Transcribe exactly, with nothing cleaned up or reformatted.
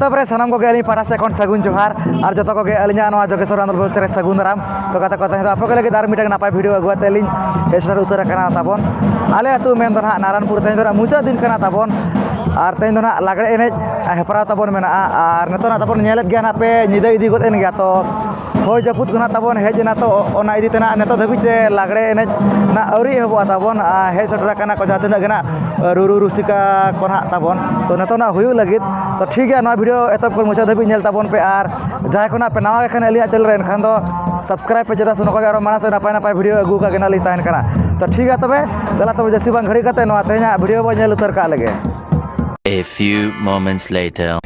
ᱛᱟᱨᱯᱚᱨᱮ ᱥᱟᱱᱟᱢ ᱠᱚᱜᱮ ᱟᱹᱞᱤᱧ ᱯᱟᱦᱴᱟ ᱥᱮᱫ ᱠᱷᱚᱱ ᱥᱟᱹᱜᱩᱱ ᱡᱚᱦᱟᱨ, ᱟᱨ ᱡᱚᱛᱚ ᱠᱚᱜᱮ ᱟᱹᱞᱤᱧᱟᱜ ᱱᱚᱣᱟ ᱡᱚᱜᱮᱥᱚᱨ ᱟᱱᱫᱳᱞ ᱵᱚᱪᱷᱚᱨ ᱨᱮ ᱥᱟᱹᱜᱩᱱ ᱫᱟᱨᱟᱢ᱾ ᱛᱚ ᱜᱟᱛᱮ ᱠᱚ, ᱛᱮᱦᱮᱧ ᱫᱚ ᱟᱯᱮ ᱠᱚ ᱞᱟᱹᱜᱤᱫ ᱟᱨ ᱢᱤᱫᱴᱟᱝ ᱱᱟᱯᱟᱭ ᱵᱷᱤᱰᱤᱭᱳ ᱟᱹᱜᱩ ᱠᱟᱛᱮ ᱞᱤᱧ ᱦᱮᱡ ᱥᱮᱴᱮᱨ ᱩᱛᱟᱹᱨ ᱟᱠᱟᱱᱟ ᱛᱟᱵᱚᱱ᱾ ᱟᱞᱮ ᱟᱹᱛᱩ ᱢᱮᱱ ᱫᱚ ᱱᱟᱦᱟᱜ ᱱᱟᱨᱟᱱᱯᱩᱨ, ᱛᱮᱦᱮᱧ ᱫᱚ ᱱᱟᱦᱟᱜ ᱢᱩᱪᱟᱹᱫ ᱫᱤᱱ ᱠᱟᱱᱟ ᱛᱟᱵᱚᱱ, ᱟᱨ ᱛᱮᱦᱮᱧ ᱫᱚ ᱱᱟᱦᱟᱜ ᱞᱟᱜᱽᱲᱮ ᱮᱱᱮᱡ ᱦᱮᱯᱨᱟᱣ ᱛᱟᱵᱚᱱ ᱢᱮᱱᱟᱜᱼᱟ᱾ ᱟᱨ ᱱᱤᱛᱚᱜ ᱱᱟᱦᱟᱜ ᱛᱟᱵᱚᱱ ᱧᱮᱞᱮᱫ ᱜᱮᱭᱟ ᱱᱟᱦᱟᱜ ᱯᱮ, ᱧᱤᱫᱟᱹ ᱤᱫᱤ ᱜᱚᱫ ᱮᱱ ᱜᱮᱭᱟ᱾ ᱛᱚ ᱦᱚᱭ ᱡᱟᱹᱯᱩᱫ ᱠᱚ ᱱᱟᱦᱟᱜ ᱛᱟᱵᱚᱱ ᱦᱮᱡ ᱮᱱᱟ, ᱛᱚ ᱚᱱᱟ ᱤᱫᱤ ᱛᱮ ᱱᱟᱦᱟᱜ ᱱᱤᱛᱚᱜ ᱫᱷᱟᱹᱵᱤᱡ ᱛᱮ ᱞᱟᱜᱽᱲᱮ ᱮᱱᱮᱡ ᱱᱟᱦᱟᱜ ᱟᱹᱣᱨᱤ ᱮᱦᱚᱵᱚᱜᱼᱟ ᱛᱟᱵᱚᱱ᱾ ᱟᱨ ᱦᱮᱡ ᱥᱮᱴᱮᱨ ᱟᱠᱟᱱᱟ ᱠᱚ ᱡᱟᱦᱟᱸ ᱛᱤᱱᱟᱹᱜ ᱜᱮ ᱱᱟᱦᱟᱜ ᱨᱩᱨᱩ ᱨᱩᱥᱤᱠᱟ ᱠᱚ ᱱᱟᱦᱟᱜ ᱛᱟᱵᱚᱱ, ᱛᱚ ᱱᱤᱛᱚᱜ ᱱᱟᱦᱟᱜ ᱦᱩᱭᱩᱜ ᱞᱟᱹᱜᱤᱫ᱾ ᱛᱚ ᱴᱷᱤᱠ ᱜᱮᱭᱟ, ᱱᱚᱣᱟ ᱵᱷᱤᱰᱤᱭᱳ ᱮᱛᱚᱦᱚᱵ ᱠᱷᱚᱱ ᱢᱩᱪᱟᱹᱫ ᱫᱷᱟᱹᱵᱤᱡ ᱧᱮᱞ ᱛᱟᱵᱚᱱ ᱯᱮ, ᱟᱨ ᱡᱟᱦᱟᱸᱭ ᱠᱚ ᱱᱟᱦᱟᱜ ᱯᱮ ᱱᱟᱣᱟ ᱜᱮ ᱠᱷᱟᱱ ᱟᱹᱞᱤᱧᱟᱜ ᱪᱮᱱᱮᱞ ᱨᱮ, ᱮᱱᱠᱷᱟᱱ ᱫᱚ ᱥᱟᱵᱥᱠᱨᱟᱭᱤᱵ ᱯᱮ, ᱪᱮᱫᱟᱜ ᱥᱮ ᱱᱚᱝᱠᱟ ᱜᱮ ᱟᱨᱚ ᱢᱟᱲᱟᱝ ᱥᱮᱫ ᱱᱟᱯᱟᱭ ᱱᱟᱯᱟᱭ ᱵᱷᱤᱰᱤᱭᱳ ᱟᱹᱜᱩ ᱠᱟᱜ ᱜᱮ ᱱᱟᱦᱟᱜ ᱞᱤᱧ ᱛᱟᱦᱮᱱ ᱠᱟᱱᱟ᱾ ᱛᱚ ᱴᱷᱤᱠ ᱜᱮᱭᱟ ᱛᱚᱵᱮ, ᱫᱮᱞᱟ ᱛᱚᱵᱮ ᱡᱟᱹᱥᱛᱤ ᱵᱟᱝ ᱜᱷᱟᱹᱲᱤᱡ ᱠᱟᱛᱮ ᱱᱚᱣᱟ ᱛᱮᱦᱮᱧᱟᱜ ᱵᱷᱤᱰᱤᱭᱳ ᱵᱚᱱ ᱧᱮᱞ ᱩᱛᱟᱹᱨ ᱠᱟᱜ ᱞᱮᱜᱮ᱾ A few moments later.